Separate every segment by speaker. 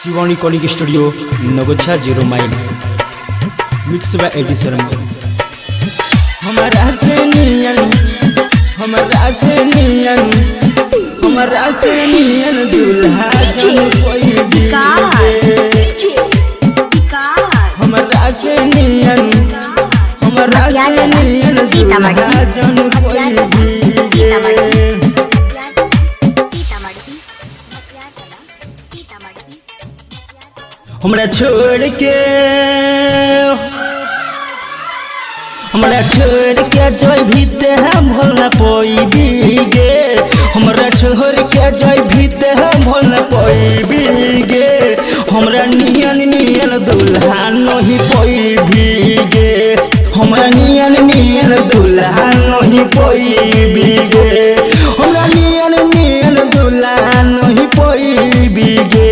Speaker 1: Shivani calling studio Nagochha zero mile mix by AD Sharma.
Speaker 2: हमरा से नियन, हमरा से नियन, हमरा से नियन दुल्हा जन कोई
Speaker 3: विकास
Speaker 2: गे।
Speaker 3: विकास
Speaker 2: हमरा से नियन, हमरा से नियन दुल्हा जन कोई गे।
Speaker 3: सीतामढ़ी सीतामढ़ी।
Speaker 2: हमरा छोड़ के, हमरा छोड़ के जइभी ते हम भूल न पइबी गे। हमरा छोड़ के जइभी ते हम भूल न पइबी गे। हमरा नियन नियन दुल्हा नहीं पइबी गे। हमरा नियन नियन दुल्हा नहीं पइबी गे। हमरा नियन नियन दुल्हा नहीं पइबी गे।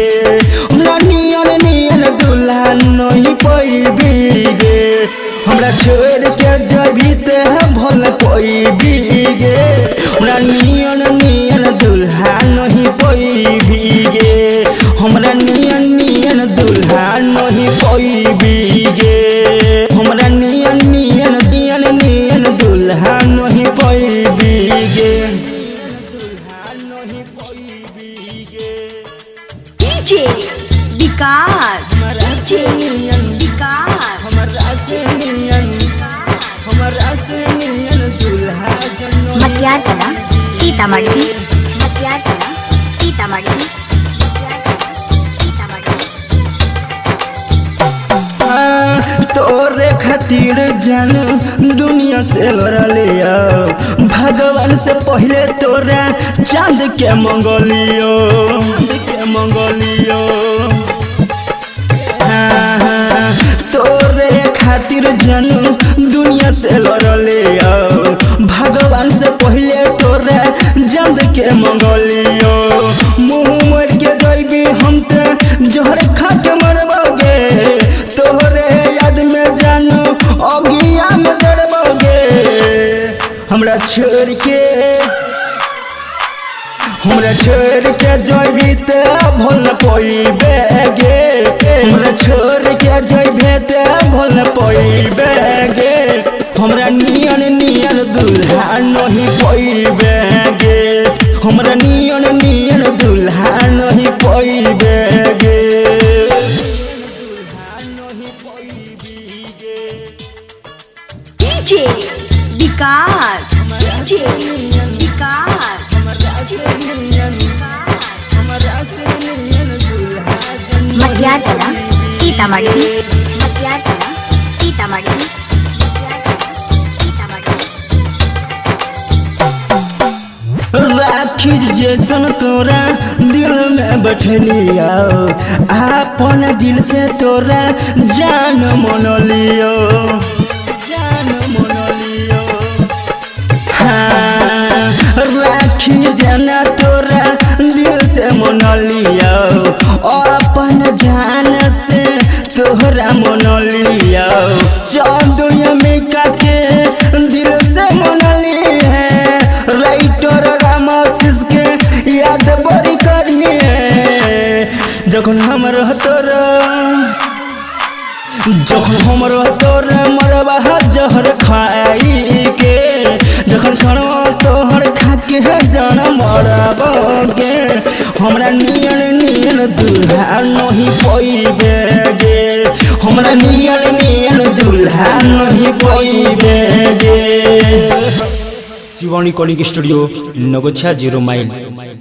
Speaker 2: हमरा नियन नियन दुल्हा नहीं पइबी गे। हमरा छोड़ के जबी ते भूल पइबी गे। हमरा नियन नियन दुल्हा नहीं पइबी गे। हमरा नियन नियन दुल्हा नहीं पइबी गे। हमरा नियन नियन नियन नियन दुल्हा नहीं पइबी गे। दुल्हा नहीं पइबी गे।
Speaker 3: डीजे विकास
Speaker 2: हमरा से नियन,
Speaker 3: विकास
Speaker 2: हमरा से नियन, हमरा से नियन दुल्हा जन।
Speaker 3: मटियारकला सीतामढ़ी मटियारकला सीतामढ़ी सीतामढ़ी।
Speaker 2: तोरे खातिर जान दुनिया से लड़लियो, भगवान से पहले तोरा चांद के मंगलियो, चांद के मंगलियो। हाँ, तोरे खातिर जान दुनिया से लड़लियो, भगवान से पहले तोरा चांद के मंगलियो। मुँह मोड़ के जइबी हम ते जहर खा के मरबोगे। तोहरे याद में जानो अगिया में जड़बोगे। हमरा छोड़ के, हमरा छोड़ के जइबी ते भूल पइबे गे। हमरा छोड़ के जइबे ते भूल पइबे गे। हमरा नियन नियन दुल्हा नहीं पइबे गे। हमरा नियन नियन दुल्हा नहीं पइबे गे।
Speaker 3: डीजे विकास डीजे विकास मटियारकला सीतामढ़ी मटियारकला सीतामढ़ी सीतामढ़ी।
Speaker 2: राखी जैसन तोरा दिल में बैठलियो, अपन दिल से तोरा जान मनलियो, जान मनलियो। हाँ, राखी जाना तोरा दिल से मनलियो, अपन जान से तोहरा मनलियो। चांद अमेरिका के दिल से मनली है, राइटर रामाशीष के याद बड़ी करनी है। जखन हम रहतो, जखन हम तोर मरबा जहर खाई के, जखन खड़वा तोहर खाके जन मरब गे। हमरा नियन नियन दुल्हा नहीं पइबे गे। हमरा नियन नियन दुल्हा नहीं पइबे गे।
Speaker 1: Shivani calling studio Nagochha zero mile.